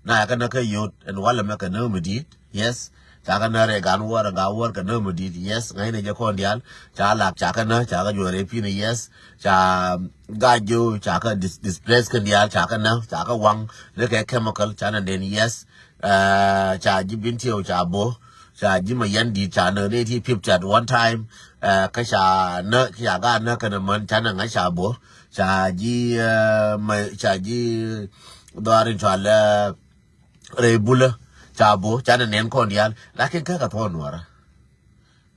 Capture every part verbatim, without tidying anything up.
Na kɛ nä kä yot ɛn walɛ mɛ kɛ nä mi di̱i̱t. Yes. Ca kɛ nä rɛ gan wäär ɛ gan wäär kɛ nä mi di̱i̱t. Yes. Ŋäcnɛ jɛ kɔn diaal. Ca lak ca kɛ nä ca kɛ juɔrɛ pi̱n. Yes. Ca gac ji̱ ca kɛ dis- displace kɛn diaal ca kɛ nä ca kɛ waŋ. Ni kɛ chemical ca nä den. Yes. Ca ji̱ Bintiw ca bo̱. Ca ji̱ ma yɛn di̱i̱t ca nä ni ti pip at one time. Kä ca nä ca gaa nä kɛn män ca nä ŋäc ca bo̱. Ca ji̱ ma ca ji̱ dhɔaar in cɔal rɛy bulä. Ca bo̱ ca nɛ nɛn kɔn diaal. Lakin kä kɛ thuɔ̱ɔ̱n nuɔrä.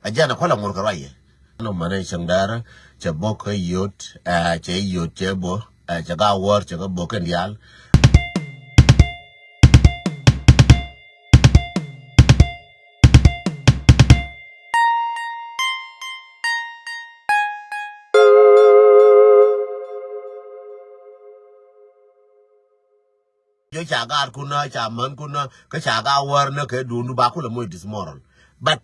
A jɛn a kualɛ ŋur kɛ ruac yɛ. Nɔ mɛn cäŋ däärä cɛ bo̱ kä yot. Cɛ yot cɛ bo̱. Cɛ ga wäär cɛ kä bo̱ kɛn diaal. Jɔ ca gaat kunä ca män kunä kä ca gaat wäär nä kɛ duundu ba kulɛ moc dismoral. But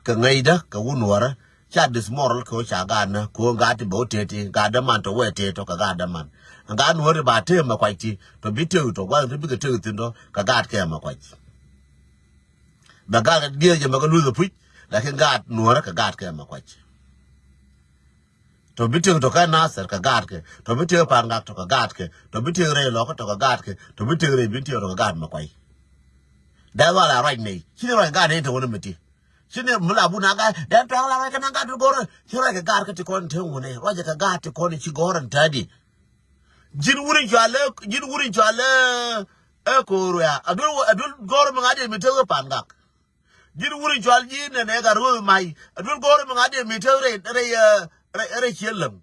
kɛ ŋäcdä kɛ wun wäärä ca dismoral kɛ wä ca gaat nä kɛ wä gaat ti bɛ wä teti gaat däman tɔ wee teti tɔ kɛ gaat däman. Gaat nuɔ̱ɔ̱ri ba tëë mɛ kuac ti tɔ bi tëë tɔ gua̱th ti bikɛ tëë thi̱n tɔ kɛ gaat kɛ mɛ kuac. Bɛ gaat kɛ diee jɛ mɛ kɛ luth ɛ puc. Lakin gaat nuɔ̱ɔ̱rä kɛ gaat kɛ mɛ kuac. Tɔ bi tiek tɔ kɛ Nasir kɛ gaatkɛ. Tɔ bi tiek Pangak tɔ kɛ gaatkɛ. Tɔ bi tiek rɛy Lɔkä tɔ kɛ gaatkɛ. Tɔ bi tiek rɛy Bintiw tɔ kɛ gaat mɛ kuay. Dee dhɔal a ruac nɛy ci ni ruac gaat nɛy te wä ni mi ti. Ci ni mi la bun a gaat dee tuaŋ la ruac kɛ na gaat ti gɔrä ci ruac kɛ gaat kä ti kɔn te wä nɛ ruac kɛ gaat ti kɔn ci gɔrä ni tadi. Ji̱n wuni cual ɛ ji̱n wuni cual ɛ ko̱o̱r wia a duel gɔrä mi ŋa̱t yɛ mi te wä Pangak. Ji̱n wuri cual ji̱ nɛnɛ ka ruɔth may a duel go̱o̱r mi ŋa̱t yɛ mi teth rɛy rɛy rɛy ciel läŋ.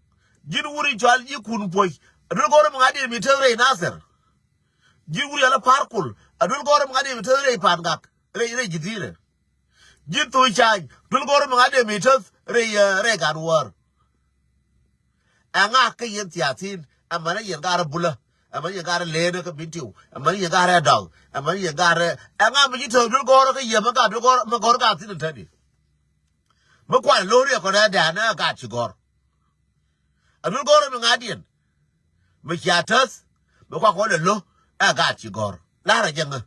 Ji̱n wuri cual ji̱ kun puɔc a duel go̱o̱r mi ŋa̱t yɛ mi teth rɛy Nathir. Ji̱n wuri ala par kul a duel go̱o̱r mi ŋa̱t yɛ mi teth rɛy Pangak rɛy rɛy ji̱ dhilɛ. Ji̱n thuc cany duel go̱o̱r mi ŋa̱t yɛ mi teth rɛy rɛy gan wäär. Ɛŋa kä yɛn thiathin ɛmɛn yɛn garɛ bulä ɛmɛn yɛn garɛ leenä kä Bintiw ɛmɛn yɛn garɛ dɔk ɛmɛn yɛn garɛ ɛŋa mi ci tääk duel gɔrä kä yɛ mi gat duel gɔrä mi gɔr gat thin in tädi. Mi kuan lo̱r yɛ kɔn ɛ dɛ̈ɛ̈n ɛ gat ci gɔr. Ɛ duel gɔrä mi ŋa̱diɛn mi cia täth mi kuak kɔn ɛ lo̱ ɛ gat ci gɔr. La̱rä jɛ ŋä.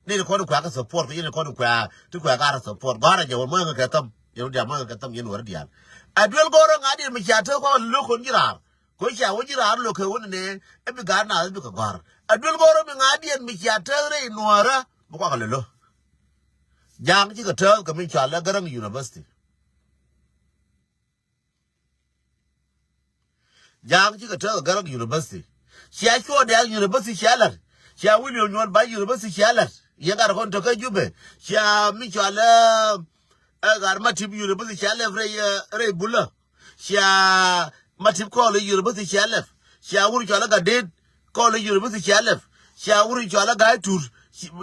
Ni ni kɔn kuɛ kä support ni ni kɔn kuɛ ti kuɛ kä support gɔrä jɛ wä mɔŋ kɛ thäm. Yɛn wä diaal mɔŋ kɛ thäm yɛn wä diaal. A duel gɔrä ŋa̱diɛn mi cia te kɔn lo̱ kɔn ji̱ raar. Kɔ cia wä ji̱ raar lo̱ kɛ wä ni nɛ. Ɛ bi gaat naath ɛ bi kɛ gɔr a duel gɔrä mi ŋa̱diɛn mi cia te rɛy nuɔrä. Bi kuak lɛ lo̱. Ja̱a̱ŋ cikɛ te kɛ mi cɔal ɛ Gäräŋ University. Ja̱a̱ŋ cikɛ tääk ɛ Gäräŋ University. Cia cuɔ diaal University cia la̱t. Cia William Nyuɔn Ba̱ny University cia la̱t. Yɛ gat kɔn tɔ̱ kä Jubɛ. Cia mi cɔal ɛ gat Matip University cia lɛp rɛy rɛy bulä. Cia Matip College University cia lɛp. Cia wur cɔal ɛ gat Deet College University cia lɛp. Cia wur cɔal ɛ gat Tut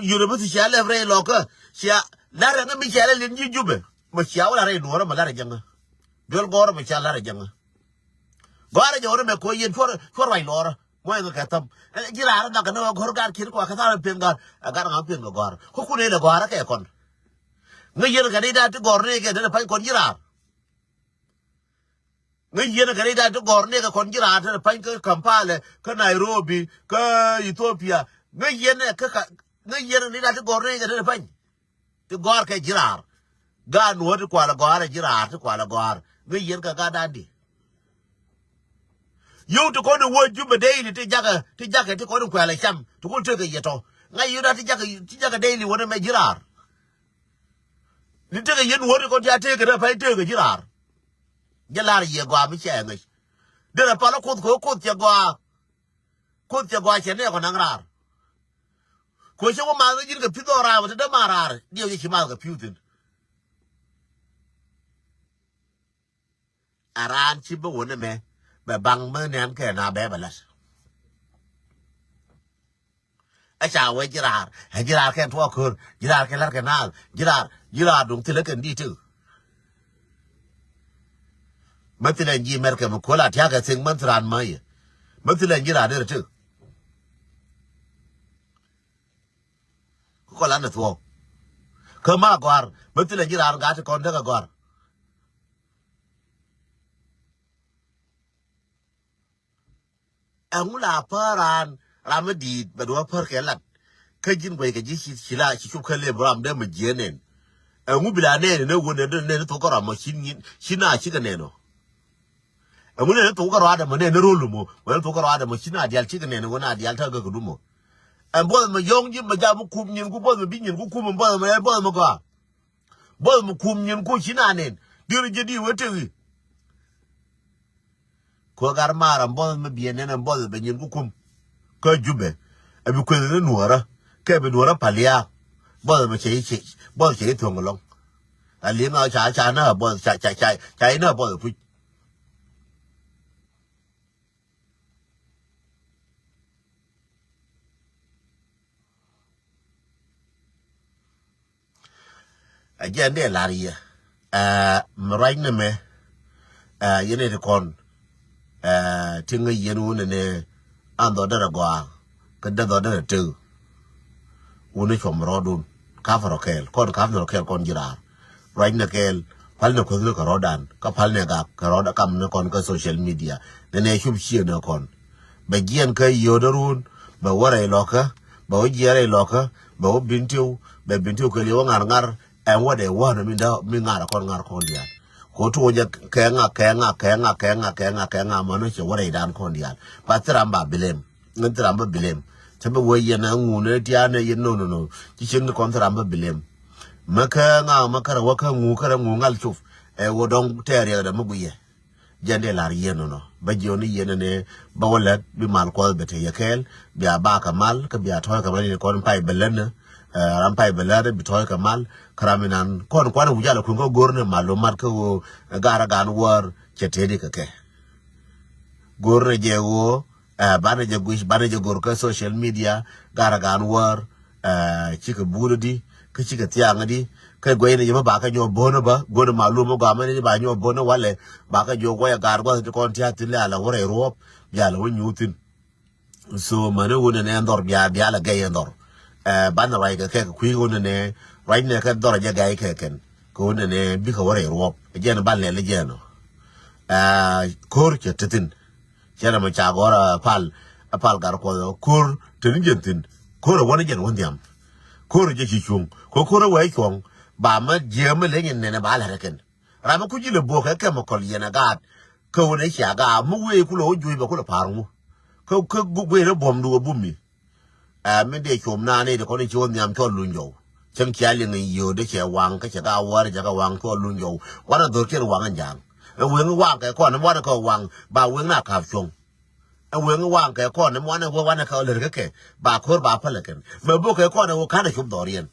University cia lɛp rɛy Lɔkä. Cia la̱t rɛ ŋä mi cia lɛp liɛn ji̱ Jubɛ. Mɛ cia wä la rɛy nuɔrä mɛ la̱t rɛ jɛ ŋä. Duel gɔrä mɛ cia la̱t rɛ jɛ ŋä. Gɔrä jɛ wä rɛ mɛ ko̱ yɛn cuɔr cuɔr ruac lɔrä. Mɔ yɛ ŋä kɛ thäm. Ji̱ raar ɛ nhak kɛ ni wä gɔr gaat kiɛn kua kɛ tha̱a̱r pɛn gaat. Ɛ gaat ŋa pɛn kɛ gɔr. Kä kun ɛ lɛ gɔrä kɛ kɔn. Ŋä yɛn kɛ ni da̱a̱ ti gɔr ni kɛ ni pany kɔn ji̱ raar. Ŋäc yɛn kɛ rɛy da̱a̱n ti gɔ̱r nɛɛkɛ kɔn ji̱ raar te pa̱ny kä Kampala, kä Nairobi, kä Ethiopia. Ŋäc yɛn kä ka, ŋäc yɛn kɛ rɛy da̱a̱n ti gɔ̱r nɛɛkɛ te pa̱ny. Ti gɔ̱r kɛ ji̱ raar. Gaat nuɔ̱ɔ̱r ti kualɛ gɔ̱a̱rɛ ji̱ raar, ti kualɛ gɔ̱a̱r. Ŋäc yɛn kɛ gaat da̱a̱n di. Yio̱w ti kɔn i̱ wä Jubɛ daily ti jakɛ, ti jakɛ ti kɔn i̱ kuɛlɛ cam. Ti kun tekɛ yɛ tɔ. Ŋa̱c yio̱w da̱a̱n ti jakɛ, ti jakɛ daily wänɛ mɛ ji̱ raar. Ni tekɛ yɛn wä ti kɔn ti a tekɛ rɛ pa̱ny tekɛ ji̱ raar. Jɛ lar yɛ gɔaa mi cɛ ŋäc. Derɛ pal kuoth kɛ kuoth cɛ gɔaa. Kuoth cɛ gɔaa cɛ nɛɛk kɔ naŋ raar. Kuoth cɛ wä math ni ji̱n kɛ pi̱th ɔ raar wä te dämaar raar diɛw jɛ ci math kɛ pi̱w thi̱n. A raan ci bä wä ni mɛ bɛ baŋ mi nɛn kɛ na bɛ bɛ la̱t. Ɛ ca wee ji̱ raar ɛ ji̱ raar kɛn tuɔɔk köör ji̱ raar kɛn la̱r kɛ naath ji̱ raar ji̱ raar duŋ thilɛ kɛn di̱t tëk. Mɛ thilɛ ji̱ mɛr kɛ mi kuäl a tia̱a̱ kɛ thiŋ män thi raan mä yɛ. Mä thilɛ ji̱ raan derɛ tëk. Kä kɔn lan ɛ thuɔ̱k. Kä ma gɔ̱a̱r mä thilɛ ji̱ raan gat kɔn tekɛ gɔ̱a̱r. Ɛŋu la pär raan, ram mi di̱i̱t bɛ duɔ̱ɔ̱p pär kɛ lat. Kä ji̱n guɛy kɛ ji̱ ci, ci la ci cup kä lep ram dee mi jiee nɛn. Ɛŋu bi la nɛn ni wun nɛn ni thok kä ram mɔ ci nyin ci na ci kɛ nɛn ɔ. Ɛŋu nɛn ni thok kä ram dee mɔ nɛn ni rol mɔ wun nɛn ni thok kä ram dee mɔ ci na dial ci kɛ nɛn wun na dial tä gɛ kɛ du mɔ. Ɛn buɔth mɔ yɔ̱ŋ ji̱ mɔ jam mɔ kum nyin ku buɔth mɔ bi nyin ku kum mɔ buɔth mɔ buɔth mɔ gɔaa. Buɔth mɔ kum nyin ku ci na nɛn di̱r ji̱ di wee teki. Kuɛ gar mar ɛn buɔth mi biɛ nɛn ɛn buɔth bɛ nyin ku kum. Kä Jubɛ ɛ bi kueth ni nuɔrä kɛ bi nuɔrä paliak. Buɔth mɛ cɛ i̱ cɛ buɔth cɛ i̱ thuɔ̱ŋ ɛlɔ̱ŋ. A liŋ a ca ca na buɔth ca ca ca ca i̱ na buɔth ɛ puc. Ɛ jɛn dee lar yɛ. Ɛ mi ruac ni mɛ. Ɛ yɛn iti kɔn. Ɛ ti ŋäc yɛn wun ni an dhɔ derɛ gɔaa kä dee dhɔ derɛ tek. Wun ni cuɔm rɔɔdun kap rɔ kɛɛl kɔn kap ni rɔ kɛɛl kɔn ji̱ raar. Ruac ni kɛɛl pal ni kueth ni kɛ rɔɔdan kä pal ni gak kɛ rɔɔda kam ni kɔn kä social media ni nɛ cup cië ni kɔn. Bɛ jiɛn kä yio̱o̱dä run bɛ wä rɛy lɔkä bɛ wä jiɛn rɛy lɔkä bɛ wä bin tiw bɛ bin tiw kɛ liwä ŋar ŋar. Ɛn wä dee wä ni mi ŋar kɔn ŋar kɔn diaal. Ko tuɔ jɛ kɛ ŋa kɛ ŋa kɛ ŋa kɛ ŋa kɛ ŋa kɛ ŋa mɔni cɛ wä rɛy dan kɔn diaal. Ba thil ram ba bilem. Ŋä thil ram ba bilem. Cɛ bi wä yɛn a ŋun ni tian ni yɛn no no no. Ci cieŋ ni kɔn thil ram ba bilem. Mɛ kä ŋa mɛ kärɛ wä kä ŋu kärɛ ŋu ŋal cup. Ɛ wä dɔŋ tɛɛr yɛ dɛ mi guiyɛ. Jɛn dee lar yien nɔnɔ bä jiɔni yien ni bä wä lɛt bi mal kuɔth bɛ te yɛ kɛɛl. Bia ba kɛ mal kä bia tɔ̱ɔ̱c kɛ mal ni kɔn pay bɛ län ni. Ram pay bɛ län bi tɔ̱ɔ̱c kɛ mal kä ram inan kɔn kuan wi̱c ala kui̱n kä go̱r ni mal lo mat kä ɣöö gar gan wäär cɛ tëëdi kɛ kɛ. Go̱r ni jɛ ɣöö banɛ jɛ guic banɛ jɛ go̱r kä social media gar gan wäär. Cikɛ buudä di kä cikɛ thiaŋä di kä guɛy ni yɛ bä ba kä nyuɔ bo̱nä bä go̱n ma lum gɔamä ni ba nyuɔ bo̱nä walɛ. Ba kä jiɔ guɔy a gaar guath ti kɔn tia̱a̱ thin lɛ ala wä rɛy ruɔp. Bia la wä nyuuth thin. So mäni wun ni nɛ dhɔr bia bia la gɛy dhɔr. Banɛ ruac kɛ kɛ kɛ kui̱ wun ni nɛ ruac ni kɛ dhɔr jɛ gɛy kɛ kɛn kɛ wun ni nɛ bikɛ wä rɛy ruɔp. Jɛn ban lɛl jɛn ɔ. Ko̱r cɛ ti thin. Cɛ rɛ mɛ ca gɔr a pal a pal gar kuɔth ɔ ko̱r teni jɛn thin. Ko̱r a wani jɛn wä nhiam. Ko̱r a jɛ ci cuŋ ko ko̱r a wee cuɔŋ. Ba mɛ jiɛ mɛ leny in nɛnɛ ba lɛ rɛ kɛn. Ram mɛ kuci lɛ bok kɛ kɛmikɔl yɛn a gaat. Kä wun a cia gaa mɛ wee kulɛ wä juec bɛ kulɛ par ŋu. Kä kä guec rɛ buɔm du a bumi. Ɛ mi dee com naan i̱ ti kɔn i̱ ci wä nhiam cɔl luny jɔw. Cäŋ cia liŋ in yio̱o̱ dee cɛ waŋ kä cɛ ka wäär cɛ ka waŋ cɔl luny jɔw. Wanɛ dhorkiɛn waŋ in ja̱a̱ŋ. Ɛ weŋ waŋ kɛ kɔn in wanɛ kɛ waŋ ba weŋ na ka̱p cuɔ̱ŋ. Ɛ weŋ waŋ kɛ kɔn in wanɛ wä wanɛ kɛ lär kä kɛ ba ko̱r ba päl ɛ kɛn. Mɛ bok kɛ kɔn ɛ wä ka̱n ɛ cop dhɔriɛn.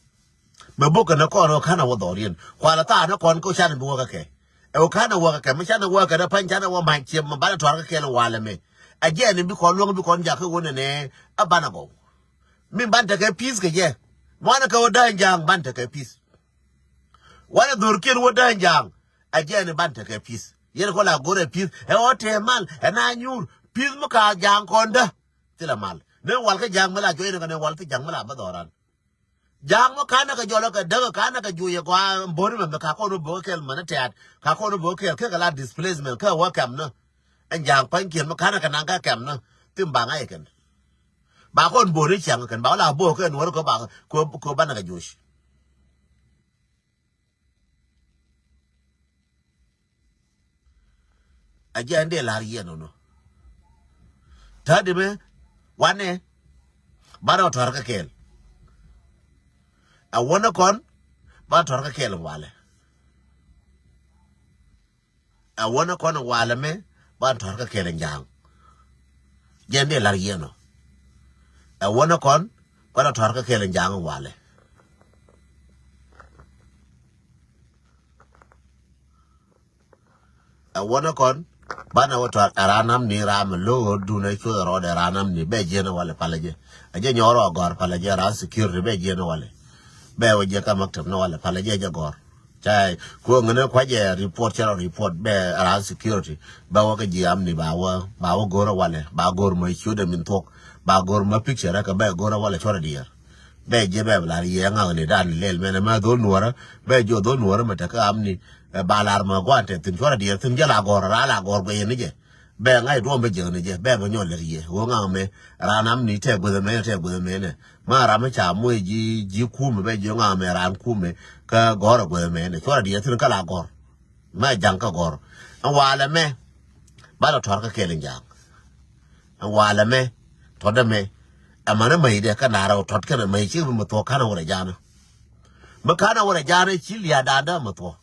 Mɛ bok kɛ ni kɔn ɛ wä ka̱n ɛ wä dhɔriɛn kualɛ thaanɛ kɔn kä canɛ bi wä kä kɛ. Ɛ wä ka̱n ɛ wä kä kɛ mi canɛ wä kɛ ni pa̱ny canɛ wä ma̱c ciɛm mɛ banɛ tuar kä kɛl walɛ mi. Ɛ jɛɛn in bi kɔn luäŋ bi kɔn jakä wä nɛnɛ. Ɛ banɛ gɔw. Min ban tekɛ peace kɛ jɛ. Wanɛ kɛ wä däny ja̱a̱ŋ ban tekɛ peace. Wanɛ dhorkiɛn wä däny ja̱a̱ŋ. Ɛ jɛɛn in ban tekɛ peace. Yɛn kɔ la go̱rɛ peace ɛ ɣɔ̱ tɛɛ mal ɛ na nyuur peace mi ka ja̱a̱ŋ kɔn dä. Thilɛ mal ni wal kä ja̱a̱ŋ mi la juɔy ni kɛ ni wal thi ja̱a̱ŋ mi la bä dhɔran. Ja̱a̱ŋ mi kanɛ kɛ jɔlä kɛ däk kanɛ kɛ juɔy ɛ gɔaa boni mɛ mi ka kɔn wä bok kɛl mɛn tɛ̈t ka kɔn wä bok kɛl kɛ kɛ la displacement kɛ wä kɛm ni. Ɛn ja̱a̱ŋ pa̱nykiɛn mi kanɛ kɛ naŋ kä kɛm ni. Thim ba ŋa̱c kɛn. Ba kɔn boni ciaŋ kɛn ba wä la bok kɛ nuɔr kɛ ba kɛ banɛ kɛ juɔc. A jiɛn dee la̱r yiɛn nɔnɔ. Ta̱a̱ dimɛ wanɛ banɛ wä tɔ̱r kä kɛɛl. A wänä kɔn banɛ tɔ̱r kä kɛɛl walɛ. Ɛ wänä kɔn ɛ walɛ mɛ ban tɔ̱r kä kɛl in ja̱a̱ŋ. Jɛn dee la̱r yiɛn ɔ. Ɛ wänä kɔn banɛ tɔ̱r kä kɛl in ja̱a̱ŋ in walɛ. Ɛ wänä kɔn banɛ wä tɔ̱r ɛ ran nam ni ram mi lo̱o̱ dun ɛ cuoth ɛ rɔɔdɛ ran nam ni bɛ jiɛn ɛ walɛ palɛ jɛ. Ɛ jɛ nyɔɔr ɔ gɔ̱r palɛ jɛ ran security bɛ jiɛn ɛ walɛ. Bɛ wä jiɛ kä maktab ni walɛ palɛ jɛ jɛ gɔ̱r. Cay, ku ŋäni kuacɛ report, cɛ rɔ report bɛ around security. Bɛ wä kä ji̱ amni ba wä, ba wä go̱rä walɛ, ba go̱r mä ciötdɛ min thuɔ̱k, ba go̱r mä picture rɛ kɛ bɛ go̱rä walɛ cuɔrɛ diɛɛr. Bɛ jiɛ bɛ lar yɛ ŋa̱k ni dan lɛl mɛnɛ mɛ dhol nuɔrä, bɛ jiɔ dhol nuɔrä mɛ tekä amni, eh, ba lar mä guan tɛ thin cuɔrɛ diɛɛr thin jɛ la gɔr, ra la gɔr guɛ yɛn ni jɛ. Bɛ ŋa̱c duɔ̱ɔ̱m bä jiäk ni jɛ, bɛ bä nyɔl lät yɛ. Ɣöö ŋa̱k mɛ, raan amni tɛ guäth ɛmɛ, tɛ guäth ɛmɛ nɛ. Ma ram mi ca muɔc ji̱, ji̱ kumɛ bɛ ji̱ ŋa̱k mɛ raan kumɛ, kä gɔ̱rä guäth ɛmɛ nɛ. Cuɔrɛ diɛ thi̱n kä la gɔ̱r. Ma ja̱ŋ kä gɔ̱r. Ɛn walɛ mɛ, ba lɔ tɔ̱r kä kɛl in ja̱ŋ. Ɛn walɛ mɛ, tɔ̱dɛ mɛ. Ɛmɛnɛ mäcdɛ kä naarä tɔ̱t kɛnɛ mäc ci mi thuɔ̱k ka̱n a wä rɛ ja̱a̱nä. Mi ka̱n a wä rɛ ja̱a̱nä ci lia̱a̱ da̱a̱n dä mi thuɔ̱k.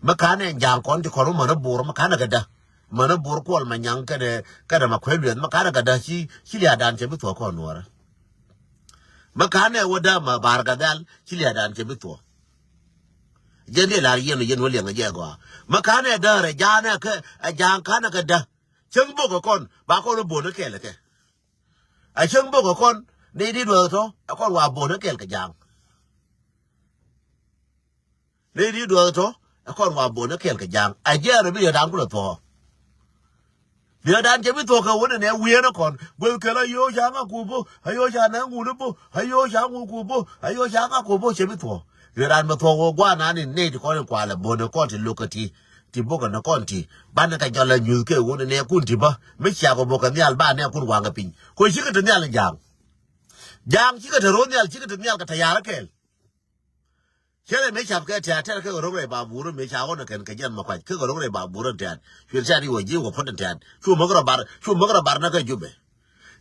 Mi ka̱n ɛ ja̱a̱ŋ kɔn ti kɔn mi mänä bo̱r mi ka̱n ɛ kɛ dä. Mänä bo̱r kuɔl ma nyaŋ kɛnɛ, kɛnɛ ma kuɛ luɛth mi ka̱n ɛ kɛ dä ci, ci lia̱a̱ da̱a̱n cɛ bi thuɔ̱k kɔn nuɔrä. Mi ka̱n ɛ wä dä ma bar kɛ dhɛl ci lia̱a̱ da̱a̱n cɛ bi thuɔ̱k. Jɛn diɛ lar yɛn, yɛn wä liɛŋ ɛ jɛ gɔaa. Mi ka̱n ɛ dä rɛ ja̱a̱n ɛ kɛ, ɛ ja̱a̱ŋ ka̱n ɛ kɛ dä. Cäŋ bok ɛ kɔn ba kɔn wä bo̱n ɛ kɛl ɛ kɛ. A cäŋ bok ɛ kɔn ni di duɔth tɔ ɛ kɔn wa bo̱n ɛ kɛl kɛ ja̱a̱ŋ. Ni di duɔth tɔ ɛ kɔn wa bo̱n ɛ kɛl kɛ ja̱a̱ŋ. A jiɛɛr bi yɛ da̱a̱n kulɛ thuɔ̱k. Bi yɛ da̱a̱n cɛ bi thuɔ̱k kɛ wä ni nɛ wieen ɛ kɔn gueth kɛl a yo̱o̱ ca ŋa ku bo̱, a yo̱o̱ ca nɛ ŋun bo̱, a yo̱o̱ ca ŋun ku bo̱, a yo̱o̱ ca ŋa ku bo̱ cɛ bi thuɔ̱k. Yɛ da̱a̱n bɛ thuɔ̱k wä gua̱a̱ nani nɛy ti kɔn in kualɛ bo̱n ɛ kɔn ti lo̱k kɛ ti, ti bo̱k kɛ ni kɔn ti. Banɛ kɛ jɔl a nyuth kɛ wä ni nɛ kun ti bä mi ciak wä bo̱k kɛ nhial ba nɛ kun waŋ kɛ piny. Kɔ cikɛ ti nhial in ja̱a̱ŋ. Ja̱a̱ŋ cikɛ te ro̱o̱ nhial, cikɛ te nhial kɛ te ya̱r kɛɛl. Cɛ lɛ mëë cap kɛ tɛ̈t tɛ̈t kɛ ro̱ŋ rɛy babur mëë ca ɣɔn kɛn kɛ jɛn mɛ kuac kɛ ro̱ŋ rɛy babur tɛ̈t. Cuɛ tɛ̈t i̱ wä ji̱ wä puɔ̱t tɛ̈t. Cu mäk rɔ bar, cu mäk rɔ bar na kɛ Jubɛ.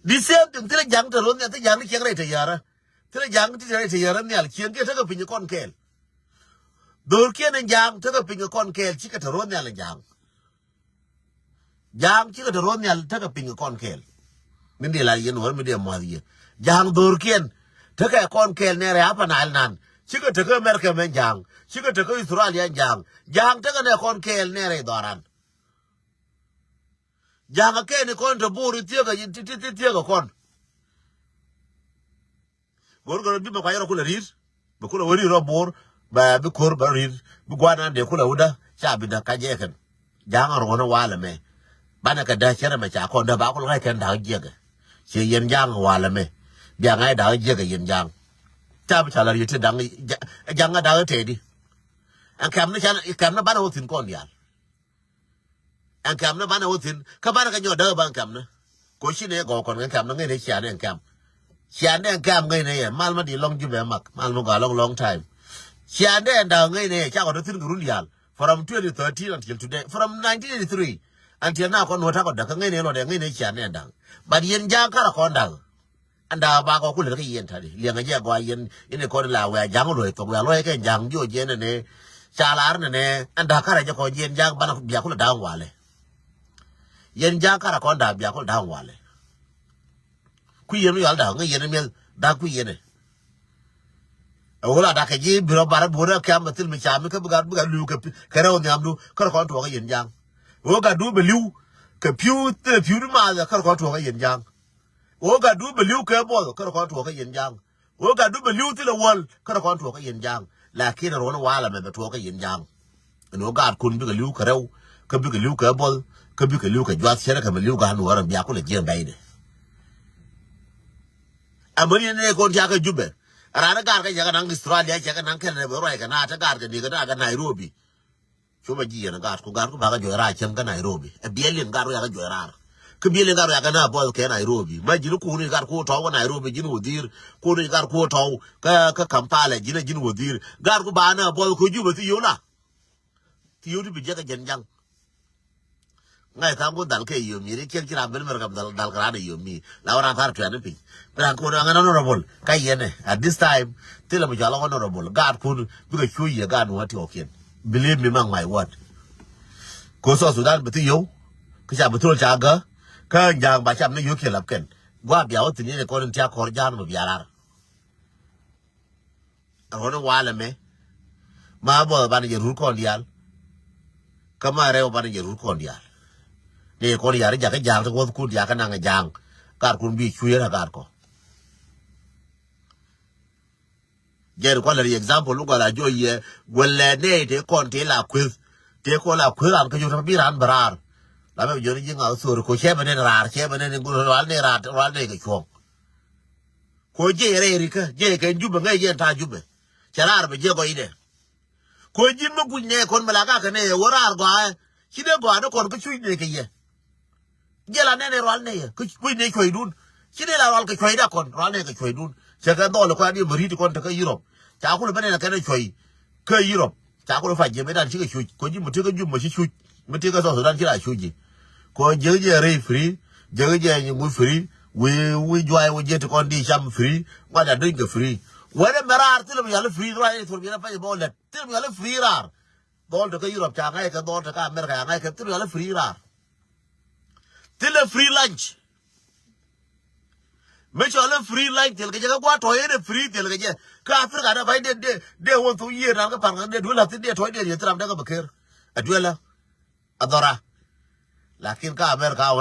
The same thing, thilɛ ja̱ŋ te ro̱ŋ nhial, thilɛ ja̱ŋ ni ciɛŋ rɛy te yärä. Thilɛ ja̱ŋ ti rɛy te yärä nhial ciɛŋ kiɛ tekɛ piny kɔn kɛɛl. Dho̱rkiɛn in ja̱a̱ŋ tekɛ piny kɔn kɛɛl cikɛ te ro̱ŋ nhial in ja̱a̱ŋ. Ja̱a̱ŋ cikɛ te ro̱o̱ nhial tekɛ piny kɛ kɔn kɛɛl. Min di la yɛn wär min di muath yɛ. Ja̱a̱ŋ dho̱rkiɛn tekɛ kɔn kɛɛl nɛrɛ Upper Nile nan. Cikɛ tekɛ America mɛn ja̱a̱ŋ. Cikɛ tekɛ Australia ja̱a̱ŋ. Ja̱a̱ŋ tekɛ nɛ kɔn kɛɛl nɛrɛ dhɔran. Ja̱a̱ŋ kɛɛl ni kɔn te bor thiekɛ, ti, ti, ti, thiekɛ kɔn. Go̱r go̱r bi mɛ kuac rɔ kulɛ ri̱t. Bi kulɛ wä ri̱t rɔ bor. Bɛ bi ko̱r bɛ ri̱t. Bi gua̱n an dee kulɛ wä dä. Ca bi dä ka jɛ kɛn. Ja̱a̱ŋ rɔ wä ni walɛ mɛ. Banɛ kɛ dä cɛrɛ mɛ ca kɔn dä ba kulɛ ŋa̱c kɛn da̱k jiɛkɛ. Ciɛ yɛn ja̱a̱ŋ walɛ mɛ. Bia ŋa̱c da̱k jiɛkɛ yɛn ja̱a̱ŋ. Ca bi ca lɛ ri̱t ti da̱ŋ ja̱a̱ŋ da̱k tɛɛdi. Ɛn kɛm ni can kɛm ni banɛ wä thi̱n kɔn diaal. Ɛn kɛm ni banɛ wä thi̱n kä banɛ kɛ nyɔk däk ban kɛm ni. Ko ci ni gɔw kɔn kɛ kɛm ni ŋäcnɛ cian ni ɛn kɛm. Cian ni ɛn kɛm ŋäcnɛ yɛ mal ma di lɔŋ Jubɛ mak mal ma gɔaa lɔŋ long time. Cian ni ɛn da̱k ŋäcnɛ yɛ cakɔ däk thi̱n kɛ run diaal. From twenty thirteen until today, from nineteen eighty-three until now kɔn nuɔ̱t takɔ däk kä ŋäcnɛ lɔt ɛ ŋäcnɛ cian ni ɛn da̱k. But yɛn ja̱a̱ŋ kärɛ kɔn da̱k. Ɛn da̱a̱ bakɔ kulɛ kä yɛn tadi liɛŋɛ jɛ gɔaa yɛn in kɔn la wɛa ja̱a̱ŋ luɔ̱c thok wɛa luɔ̱c kɛ ja̱a̱ŋ jiɔ jɛ nɛnɛ. Ca lar nɛnɛ ɛn da̱a̱ kärɛ jɛ kɔn yɛn ja̱a̱ŋ banɛ bia kulɛ da̱a̱ŋ walɛ. Yɛn ja̱a̱ŋ kärɛ kɔn da̱a̱ bia kulɛ da̱a̱ŋ walɛ. Kui̱ yɛn mi yɔal da̱a̱ ŋäc yɛn miɛth da̱a̱ kui̱ yɛn ɛ. Ɛ ɣöö la da̱a̱ kɛ ji̱ bi rɔ bar ɛ buɔ̱rɛ kiam ɛ thil mi cam mi kä bi gat bi gat li̱w kɛ rɛw nhiamdu kärɛ kɔn tuɔɔk ɛ yɛn ja̱a̱ŋ. Ɣöö gatdu bɛ li̱w kɛ pi̱w thilɛ pi̱w ni maath ɛ kärɛ kɔn tuɔɔk ɛ yɛn ja̱a̱ŋ. Ɣöö gatdu bɛ li̱w kɛ buɔth kärɛ kɔn tuɔɔk kä yɛn ja̱a̱ŋ. Ɣöö gatdu bɛ li̱w thilɛ wäl kärɛ kɔn tuɔɔk kä yɛn ja̱a̱ŋ. Lakin ruɔ̱n walɛ mɛ bɛ tuɔɔk kä yɛn ja̱a̱ŋ. Ɛn ɣöö gaatkun bikɛ li̱w kɛ rɛw kä bikɛ li̱w kɛ buɔth kä bikɛ li̱w kɛ juath cɛrɛ kɛ mɛ li̱w gaat nuɔɔrɛ bia kulɛ jiɛn bɛydɛ. Amäni ni kɔn tiakä Jubɛ. Raan gaat kä cɛ kɛ naŋ Australia cɛ kɛ naŋ Canada bɛ ruac kɛ na te gaat kɛ ni kɛ na kɛ Nairobi. Cuma ji̱ yɛn gat ku gat ku bakɛ juɔc raar cäŋ kä Nairobi. Ɛ biɛl in gat ku yakɛ juɔc raar. Kä biɛl in gat ku yakɛ na buɔth kɛ Nairobi. Ma ji̱n kun in gat ku tɔw kä Nairobi ji̱n wä dhir. Kun in gat ku tɔw kä, kä Kampala ji̱n a ji̱n wä dhir. Gat ku ba na buɔth ku Juba thi yola. Thi yola bi jɛ kɛ jɛn jaŋ. Ŋa̱c tha̱a̱ŋ kun dhal kɛ yomi ri kiɛn ci ram ben mɛr kɛ dhal, dhal kɛ ran yomi. La wä ran thar tuɛn piny. Bi ran kun an honorable. Ka yɛn ɛ. At this time thilɛ mi cɔal honorable. Gaat kun bikɛ cuɔ yɛ gaat nuɔ ti ɔkiɛn. Believe me, mark my word. Ko South Sudan bi thi yow. Kä ca bi thol ca gä. Kä ja̱a̱ŋ ba cam ni yo̱kiɛn lap kɛn. Gua bia wä thin yɛn kɔn in tia kɔr ja̱a̱n mi bia lar. Ruɔ̱n in walɛ mɛ. Ma buɔth banɛ jɛ rur kɔn diaal. Kä ma rɛw banɛ jɛ rur kɔn diaal. Ni kɔn yar jakä ja̱a̱ŋ ti wuɔth kun diakä naŋ ja̱a̱ŋ. Gaat kun bi cuɛ ra gaat kɔ. Jɛn kualɛ ri example mi gɔl a jiɔ yɛ guɛlɛ nɛy tëë kɔn tëë la kueth. Tëë kɔn la kueth ran kä jiök tɛ bi ran bɛ raar. La mɛ bi jiɔni ji̱ ŋa̱th thori ko cɛ bɛ nɛn raar, cɛ bɛ nɛn ŋun rual nɛy raar, rual nɛy kɛ cuɔ̱ŋ. Ko jiɛ rɛy rikä, jiɛ kɛ Jubɛ, ŋäc jɛn ta̱a̱ Jubɛ. Cɛ raar bɛ jiɛ gɔcdɛ. Ko ji̱n mi guic nɛy kɔn mi la kakɛ nɛy ɛ wä raar gɔaaɛ. Ci dee gɔaa ni kɔn kä cuc nɛy kɛ yɛ. Jɛ la nɛn ɛ rual nɛy ɛ kä kui̱ nɛy cuɔ̱cdun. Ci dee la rual kɛ cuɔ̱cda kɔn, rual nɛy kɛ cuɔ̱cdun. Cɛ kɛ dhɔl kɔn a diɛ mi ri̱t kɔn te kä Europe. Ca kulɛ ben nɛn ɛ kɛn ɛ cuɔ̱c kä Europe. Ca kulɛ pa jiɛ mëëdan cikɛ cuc. Ko ji̱ mi ti kä Jubɛ mi ci cuc. Mi ti kä South Sudan ci la cuc ji̱. Ko jiäk jɛ rɛy free. Jiäk jɛ nyi ŋuc free. Wi̱i̱, wi̱i̱ juac wi̱i̱ jiɛ ti kɔn di cam free. Ŋuac a duny kɛ free. Wɛrɛ mɛ raar thilɛ mi yal free, ruac ni thol mi yal pa jɛ bä wä lɛt. Thilɛ mi yal free raar. Dhɔl te kä Europe ca ŋa̱c kɛ, dhɔl te kä America ca ŋa̱c kɛ, thilɛ mi yal free raar. Thilɛ free lunch. Mi cɔl i̱ free lunch thil kɛ jɛ, kä gua̱a̱th tɔ̱ yɛn ɛ free thil kɛ jɛ. Kä Africa dee ba̱ny dee, dee, dee wä thok yiëë nan kä pan kɛ dee duel la̱th thi̱n dee tɔ̱ dee yɛ thiram dee kɛ bɛ ker. Ɛ duel la. Ɛ dhɔra. Lakin kä America